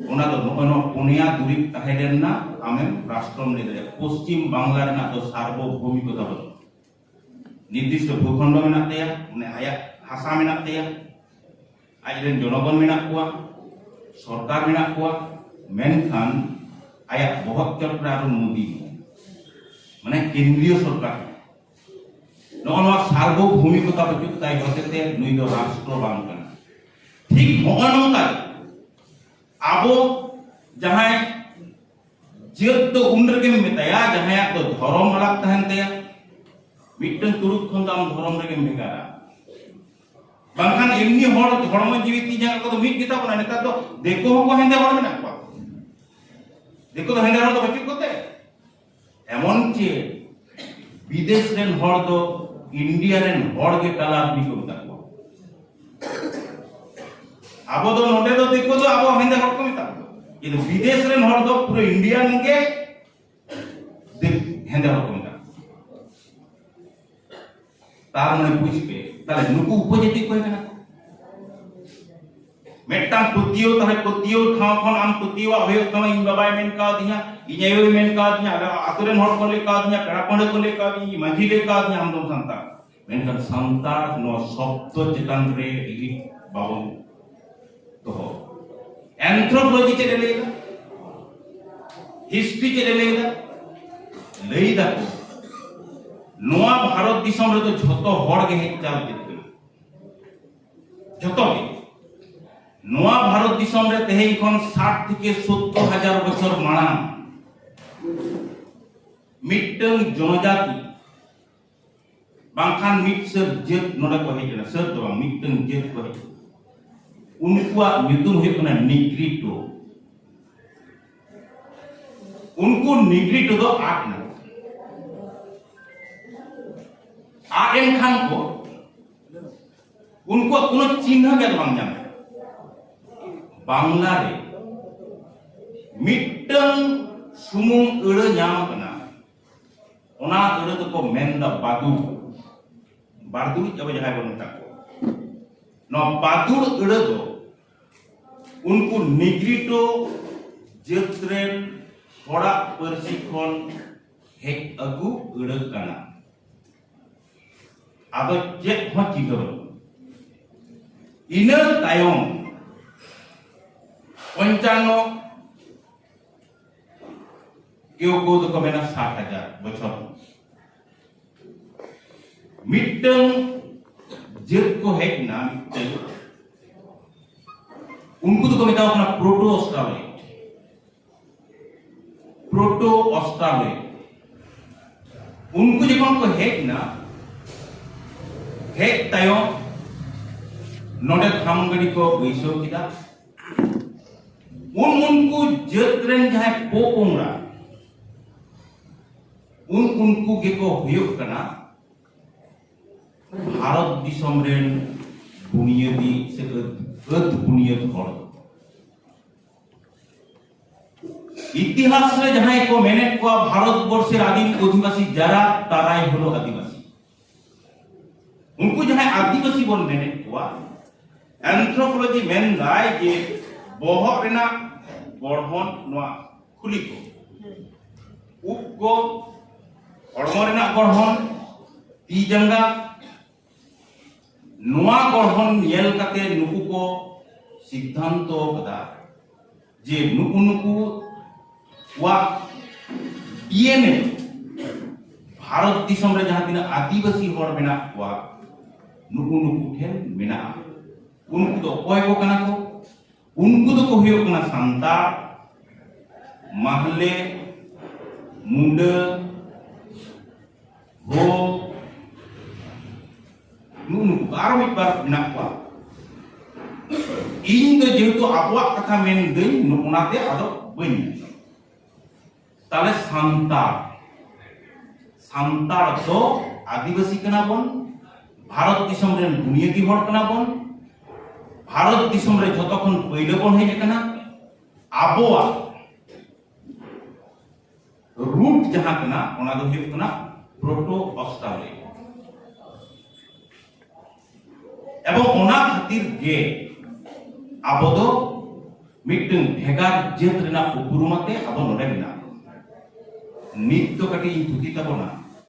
ᱚᱱᱟ ᱫᱚ ᱱᱚᱜᱼᱚᱭ ᱱᱚᱣᱟ ᱯᱚᱱᱭᱟ ᱫᱩᱨᱤᱵ ᱛᱟᱦᱮᱸ ᱞᱮᱱᱟ, ᱟᱢᱮᱢ ᱨᱟᱥᱴᱨᱚᱢ ᱞᱟᱹᱭ ᱫᱟᱲᱮᱭᱟᱜᱼᱟ᱾ ᱯᱚᱥᱪᱤᱢ ᱵᱟᱝᱞᱟ ᱨᱮᱱᱟᱜ ᱫᱚ ᱥᱟᱨᱵᱚᱵᱷᱳᱣᱢᱤᱠᱚᱛᱟ ᱵᱟᱹᱱᱩᱜᱼᱟ᱾ ᱱᱤᱨᱫᱤᱥᱴᱚ ᱵᱷᱩᱠᱷᱚᱱᱰ ᱢᱮᱱᱟᱜ ᱛᱟᱭᱟ, ᱢᱟᱱᱮ ᱟᱭᱟᱜ ᱦᱟᱥᱟ ᱢᱮᱱᱟᱜ ᱛᱟᱭᱟ, ᱟᱡᱨᱮᱱ ᱡᱚᱱᱚᱜᱚᱱ ᱢᱮᱱᱟᱜ ᱠᱚᱣᱟ, ᱥᱚᱨᱠᱟᱨ ᱢᱮᱱᱟᱜ ᱠᱚᱣᱟ, ᱢᱮᱱᱠᱷᱟᱱ ᱟᱭᱟᱜ ᱵᱚᱦᱚᱜ ᱪᱚᱴ ᱨᱮ ᱟᱨᱚ ᱢᱳᱫᱤ ᱢᱮᱱᱟᱭᱟ, ᱢᱟᱱᱮ ᱠᱮᱱᱫᱨᱤᱭᱚ ᱥᱚᱨᱠᱟᱨ᱾ ᱱᱚᱜᱼᱚ ᱱᱚᱣᱟ ᱥᱟᱨᱵᱚᱵᱷᱳᱣᱢᱤᱠᱚᱛᱟ ᱵᱟᱹᱪᱩᱜ ᱛᱟᱭ ᱦᱚᱛᱮᱛᱮ ᱱᱩᱭ ᱫᱚ ᱨᱟᱥᱴᱨᱚ ᱵᱟᱝ ᱠᱟᱱᱟ᱾ ᱴᱷᱤᱠ ᱱᱚᱜᱼᱚ ᱱᱚᱝᱠᱟ ᱜᱮ ᱟᱵᱚ ᱡᱟᱦᱟᱸᱭ ᱡᱟᱹᱛ ᱫᱚ ᱩᱱ ᱨᱮᱜᱮᱢ ᱢᱮᱛᱟᱭᱟ ᱡᱟᱦᱟᱸᱭᱟᱜ ᱫᱚ ᱫᱷᱚᱨᱚᱢ ᱟᱞᱟᱜᱽ ᱛᱟᱦᱮᱱ ᱛᱟᱭᱟ, ᱢᱤᱫᱴᱟᱝ ᱛᱩᱲᱩᱠ ᱠᱷᱚᱱ ᱫᱚ ᱟᱢ ᱫᱷᱚᱨᱚᱢ ᱨᱮᱜᱮᱢ ᱵᱷᱮᱜᱟᱨᱟ᱾ ᱵᱟᱝᱠᱷᱟᱱ ᱮᱢᱱᱤ ᱦᱚᱲ ᱦᱚᱲᱢᱚ ᱡᱤᱣᱤ ᱛᱤ ᱡᱟᱸᱜᱟ ᱠᱚᱫᱚ ᱢᱤᱫ ᱜᱮᱛᱟ ᱵᱚᱱᱟ᱾ ᱱᱮᱛᱟᱨ ᱫᱚ ᱫᱤᱠᱩ ᱦᱚᱸᱠᱚ ᱦᱮᱸᱫᱮ ᱦᱚᱲ ᱢᱮᱱᱟᱜ ᱠᱚᱣᱟ᱾ ᱫᱤᱠᱩ ᱫᱚ ᱦᱮᱸᱫᱮ ᱦᱚᱲ ᱫᱚ ᱵᱟᱹᱪᱩᱜ ᱠᱚᱛᱮ, ᱮᱢᱚᱱ ᱪᱮ ᱵᱤᱫᱮᱥ ᱨᱮᱱ ᱦᱚᱲ ᱫᱚ ᱤᱱᱰᱤᱭᱟ ᱨᱮᱱ ᱦᱚᱲ ᱜᱮ ᱠᱟᱞᱟ ᱟᱫᱢᱤ ᱠᱚ ᱢᱮᱛᱟ ᱠᱚᱣᱟ᱾ ᱟᱵᱚ ᱫᱚ ᱱᱚᱰᱮ ᱫᱚ ᱫᱤᱠᱩ ᱫᱚ ᱟᱵᱚ ᱦᱮᱸᱫᱮ ᱦᱚᱲ ᱠᱚ ᱢᱮᱛᱟ ᱠᱚᱣᱟ, ᱠᱤᱱᱛᱩ ᱵᱤᱫᱮᱥ ᱨᱮᱱ ᱦᱚᱲ ᱫᱚ ᱯᱩᱨᱟᱹ ᱤᱱᱰᱤᱭᱟᱱ ᱜᱮ ᱫᱤᱠ-, ᱦᱮᱸᱫᱮ ᱦᱚᱲ ᱠᱚ ᱢᱮᱛᱟ ᱠᱚᱣᱟ᱾ ᱛᱟᱨ ᱢᱟᱱᱮ ᱵᱩᱡᱽ ᱯᱮ, ᱛᱟᱦᱞᱮ ᱱᱩᱠᱩ ᱩᱯᱚᱡᱟᱹᱛᱤ ᱚᱠᱚᱭ ᱠᱟᱱᱟ ᱠᱚ? ᱢᱤᱫᱴᱟᱝ ᱯᱟᱹᱛᱭᱟᱹᱣ, ᱛᱟᱦᱞᱮ ᱯᱟᱹᱛᱭᱟᱹᱣ ᱴᱷᱟᱶ ᱠᱷᱚᱱ ᱟᱢ ᱯᱟᱹᱛᱭᱟᱹᱣᱟᱜ ᱦᱩᱭᱩᱜ ᱛᱟᱢᱟ, ᱤᱧ ᱵᱟᱵᱟᱭ ᱢᱮᱱ ᱠᱟᱣᱫᱤᱧᱟ, ᱤᱧ ᱟᱭᱳᱭ ᱢᱮᱱ ᱠᱟᱣᱫᱤᱧᱟ, ᱟᱞᱮ ᱟᱛᱳ ᱨᱮᱱ ᱦᱚᱲ ᱠᱚ ᱞᱟᱹᱭ ᱠᱟᱣᱫᱤᱧᱟ, ᱯᱮᱲᱟ ᱯᱟᱹᱲᱦᱟᱹ ᱠᱚ ᱞᱟᱹᱭ ᱠᱟᱣᱫᱤᱧᱟ, ᱤᱧ ᱢᱟᱹᱡᱷᱤ ᱞᱟᱹᱭ ᱠᱟᱣᱫᱤᱧᱟ, ᱟᱢ ᱫᱚᱢ ᱥᱟᱱᱛᱟᱲ᱾ ᱢᱮᱱᱠᱷᱟᱱ ᱥᱟᱱᱛᱟᱲ ᱱᱚᱣᱟ ᱥᱚᱵᱫᱚ ᱪᱮᱛᱟᱱ ᱨᱮ ᱤᱰᱤᱴ ᱵᱟᱵᱚᱱ ᱫᱚᱦᱚ᱾ ᱮᱱᱛᱷᱨᱳᱯᱳᱞᱚᱡᱤ ᱪᱮᱫ ᱮ ᱞᱟᱹᱭ ᱮᱫᱟ? ᱦᱤᱥᱴᱨᱤ ᱪᱮᱫ ᱮ ᱞᱟᱹᱭ ᱮᱫᱟ? ᱞᱟᱹᱭ ᱫᱟᱠᱚ ᱱᱚᱣᱟ ᱵᱷᱟᱨᱚᱛ ᱫᱤᱥᱚᱢ ᱨᱮᱫᱚ ᱡᱷᱚᱛᱚ ᱦᱚᱲ ᱜᱮ ᱦᱮᱡ ᱪᱟᱞ ᱠᱮᱫ ᱠᱟᱱᱟ᱾ ᱡᱷᱚᱛᱚ ᱜᱮ᱾ ᱱᱚᱣᱟ ᱵᱷᱟᱨᱚᱛ ᱫᱤᱥᱚᱢ ᱨᱮ ᱛᱮᱦᱮᱧ ᱠᱷᱚᱱ ᱥᱟᱴ ᱛᱷᱮᱠᱮ ᱥᱳᱛᱛᱳᱨ ᱦᱟᱡᱟᱨ ᱵᱚᱪᱷᱚᱨ ᱢᱟᱲᱟᱝ ᱢᱤᱫᱴᱟᱝ ᱡᱚᱱᱚᱡᱟᱛᱤ ᱵᱟᱝᱠᱷᱟᱱ ᱢᱤᱫ ᱥᱟᱹᱨ ᱡᱟᱹᱛ ᱱᱚᱰᱮ ᱠᱚ ᱦᱮᱡ ᱮᱱᱟ᱾ ᱥᱟᱹᱨ ᱫᱚ ᱵᱟᱝ, ᱢᱤᱫᱴᱟᱝ ᱡᱟᱹᱛ ᱠᱚ ᱦᱮᱡ ᱮᱱᱟ᱾ ᱩᱱᱠᱩᱣᱟᱜ ᱧᱩᱛᱩᱢ ᱦᱩᱭᱩᱜ ᱠᱟᱱᱟ ᱱᱤᱜᱽᱨᱤᱴᱳ᱾ ᱩᱱᱠᱩ ᱱᱤᱜᱽᱨᱤᱴᱳ ᱫᱚ ᱟᱫ ᱮᱱᱟ᱾ ᱟᱫ ᱮᱱ ᱠᱷᱟᱱ ᱠᱚ ᱩᱱᱠᱩᱣᱟᱜ ᱠᱳᱱᱳ ᱪᱤᱱᱦᱟᱹ ᱜᱮ ᱵᱟᱝ ᱧᱟᱢ ᱞᱮᱱᱟ᱾ ᱵᱟᱝᱞᱟ ᱨᱮ ᱢᱤᱫᱴᱟᱝ ᱥᱩᱢᱩᱝ ᱟᱹᱲᱟᱹ ᱧᱟᱢ ᱟᱠᱟᱱᱟ, ᱚᱱᱟ ᱟᱹᱲᱟᱹ ᱫᱚᱠᱚ ᱢᱮᱱᱫᱟ ᱵᱟᱫᱩᱲ᱾ ᱵᱟᱨᱫᱩᱲᱤᱡ ᱟᱵᱚ ᱡᱟᱦᱟᱸᱭ ᱵᱚᱱ ᱢᱮᱛᱟ ᱠᱚᱣᱟ, ᱱᱚᱣᱟ ᱵᱟᱫᱩᱲ ᱟᱹᱲᱟᱹ ᱫᱚ ᱩᱱᱠᱩ ᱱᱤᱜᱽᱨᱤᱴᱳ ᱡᱟᱹᱛ ᱨᱮᱱ ᱦᱚᱲᱟᱜ ᱯᱟᱹᱨᱥᱤ ᱠᱷᱚᱱ ᱦᱮᱡ ᱟᱹᱜᱩ ᱟᱹᱲᱟᱹ ᱠᱟᱱᱟ᱾ ᱟᱫᱚ ᱪᱮᱫ ᱦᱚᱸ ᱪᱤᱱᱦᱟᱹ ᱵᱟᱹᱱᱩᱜᱼᱟ᱾ ᱤᱱᱟᱹ ᱛᱟᱭᱚᱢ ᱯᱚᱧᱪᱟᱱᱱᱚ, ᱠᱮᱣ ᱠᱮᱣ ᱫᱚᱠᱚ ᱢᱮᱱᱟ ᱥᱟᱴ ᱦᱟᱡᱟᱨ ᱵᱚᱪᱷᱚᱨ, ᱢᱤᱫᱴᱟᱝ ᱡᱟᱹᱛ ᱠᱚ ᱦᱮᱡ ᱮᱱᱟ, ᱢᱤᱫᱴᱟᱝ, ᱩᱱᱠᱩ ᱫᱚᱠᱚ ᱢᱮᱛᱟ ᱠᱚ ᱠᱟᱱᱟ ᱯᱨᱳᱴᱳ ᱚᱥᱴᱨᱟᱞᱚᱭᱤᱰ᱾ ᱯᱨᱳᱴᱳ ᱚᱥᱴᱨᱟᱞᱚᱭᱤᱰ᱾ ᱩᱱᱠᱩ ᱡᱚᱠᱷᱚᱱ ᱠᱚ ᱦᱮᱡ ᱮᱱᱟ, ᱦᱮᱡ ᱛᱟᱭᱚᱢ ᱱᱚᱰᱮ ᱛᱷᱟᱢ ᱜᱟᱹᱰᱤ ᱠᱚ ᱵᱟᱹᱭᱥᱟᱹᱣ ᱠᱮᱫᱟ᱾ ᱩᱱ ᱩᱱᱠᱩ ᱡᱟᱹᱛ ᱨᱮᱱ ᱡᱟᱦᱟᱸᱭ ᱯᱚᱯᱚᱝᱲᱟ, ᱩᱱ ᱩᱱᱠᱩ ᱜᱮᱠᱚ ᱦᱩᱭᱩᱜ ᱠᱟᱱᱟ ᱵᱷᱟᱨᱚᱛ ᱫᱤᱥᱚᱢ ᱨᱮᱱ ᱵᱩᱱᱤᱭᱟᱹᱫᱤ ᱥᱮ ᱟᱹᱛ, ᱟᱹᱛ ᱵᱩᱱᱤᱭᱟᱹᱫ ᱦᱚᱲ᱾ ᱤᱛᱤᱦᱟᱥ ᱨᱮ ᱡᱟᱦᱟᱸᱭ ᱠᱚ ᱢᱮᱱᱮᱫ ᱠᱚᱣᱟ ᱵᱷᱟᱨᱚᱛ ᱵᱚᱨᱥᱮᱨ ᱟᱹᱫᱤᱢ ᱚᱫᱷᱤᱵᱟᱥᱤ ᱡᱟᱨᱟ ᱛᱟᱨᱟᱭ ᱦᱚᱞᱚ ᱟᱹᱫᱤᱵᱟᱹᱥᱤ, ᱩᱱᱠᱩ ᱡᱟᱦᱟᱸᱭ ᱟᱹᱫᱤᱵᱟᱹᱥᱤ ᱵᱚᱱ ᱢᱮᱱᱮᱫ ᱠᱚᱣᱟ, anthropology ᱢᱮᱱᱫᱟᱭ ᱡᱮ ᱵᱚᱦᱚᱜ ᱨᱮᱱᱟᱜ ᱜᱚᱲᱦᱚᱱ, ᱱᱚᱣᱟ ᱠᱷᱩᱞᱤ ᱠᱚ, ᱩᱵ ᱠᱚ, ᱦᱚᱲᱢᱚ ᱨᱮᱱᱟᱜ ᱜᱚᱲᱦᱚᱱ, ᱛᱤ ᱡᱟᱸᱜᱟ, ᱱᱚᱣᱟ ᱜᱚᱲᱦᱚᱱ ᱧᱮᱞ ᱠᱟᱛᱮ ᱱᱩᱠᱩ ᱠᱚ ᱥᱤᱫᱽᱫᱷᱟᱱᱛᱚ ᱠᱟᱫᱟ ᱡᱮ ᱱᱩᱠᱩ ᱱᱩᱠᱩ ᱠᱚᱣᱟᱜ DNA ᱵᱷᱟᱨᱚᱛ ᱫᱤᱥᱚᱢ ᱨᱮ ᱡᱟᱦᱟᱸ ᱛᱤᱱᱟᱹᱜ ᱟᱹᱫᱤᱵᱟᱹᱥᱤ ᱦᱚᱲ ᱢᱮᱱᱟᱜ ᱠᱚᱣᱟ, ᱱᱩᱠᱩ ᱱᱩᱠᱩ ᱴᱷᱮᱱ ᱢᱮᱱᱟᱜᱼᱟ᱾ ᱩᱱᱠᱩ ᱫᱚ ᱚᱠᱚᱭ ᱠᱚ ᱠᱟᱱᱟ ᱠᱚ? ᱩᱱᱠᱩ ᱫᱚᱠᱚ ᱦᱩᱭᱩᱜ ᱠᱟᱱᱟ ᱥᱟᱱᱛᱟᱲ, ᱢᱟᱦᱞᱮ, ᱢᱩᱰᱟᱹ, ᱦᱳ, ᱱᱩᱜᱼᱩ ᱱᱩᱠᱩ ᱟᱨᱚ ᱢᱤᱫ ᱵᱟᱨ ᱢᱮᱱᱟᱜ ᱠᱚᱣᱟ᱾ ᱤᱧ ᱫᱚ ᱡᱮᱦᱮᱛᱩ ᱟᱵᱚᱣᱟᱜ ᱠᱟᱛᱷᱟ ᱢᱮᱱᱫᱟᱹᱧ, ᱱᱚᱜᱼᱚᱱᱟᱛᱮ ᱟᱫᱚ ᱵᱟᱹᱧ ᱢᱮᱱᱫᱟ᱾ ᱛᱟᱦᱞᱮ ᱥᱟᱱᱛᱟᱲ, ᱥᱟᱱᱛᱟᱲ ᱫᱚ ᱟᱹᱫᱤᱵᱟᱹᱥᱤ ᱠᱟᱱᱟ ᱵᱚᱱ, ᱵᱷᱟᱨᱚᱛ ᱫᱤᱥᱚᱢ ᱨᱮᱱ ᱵᱩᱱᱤᱭᱟᱹᱫᱤ ᱦᱚᱲ ᱠᱟᱱᱟ ᱵᱚᱱ, ᱵᱷᱟᱨᱚᱛ ᱫᱤᱥᱚᱢ ᱨᱮ ᱡᱷᱚᱛᱚ ᱠᱷᱚᱱ ᱯᱳᱭᱞᱳ ᱵᱚᱱ ᱦᱮᱡ ᱟᱠᱟᱱᱟ᱾ ᱟᱵᱚᱣᱟᱜ ᱨᱩᱴ ᱡᱟᱦᱟᱸ ᱠᱟᱱᱟ, ᱚᱱᱟ ᱫᱚ ᱦᱩᱭᱩᱜ ᱠᱟᱱᱟ ᱯᱨᱳᱴᱳ ᱚᱥᱴᱨᱟᱞᱤᱭᱟ᱾ ᱮᱵᱚᱝ ᱚᱱᱟ ᱠᱷᱟᱹᱛᱤᱨ ᱜᱮ ᱟᱵᱚ ᱫᱚ ᱢᱤᱫᱴᱟᱝ ᱵᱷᱮᱜᱟᱨ ᱡᱟᱹᱛ ᱨᱮᱱᱟᱜ ᱩᱯᱨᱩᱢ ᱟᱛᱮ ᱟᱵᱚ ᱱᱚᱰᱮ ᱢᱮᱱᱟᱜ ᱵᱚᱱᱟ᱾ ᱱᱤᱛ ᱫᱚ ᱠᱟᱹᱴᱤᱡ ᱤᱧ ᱛᱷᱩᱛᱤ ᱛᱟᱵᱚᱱᱟ,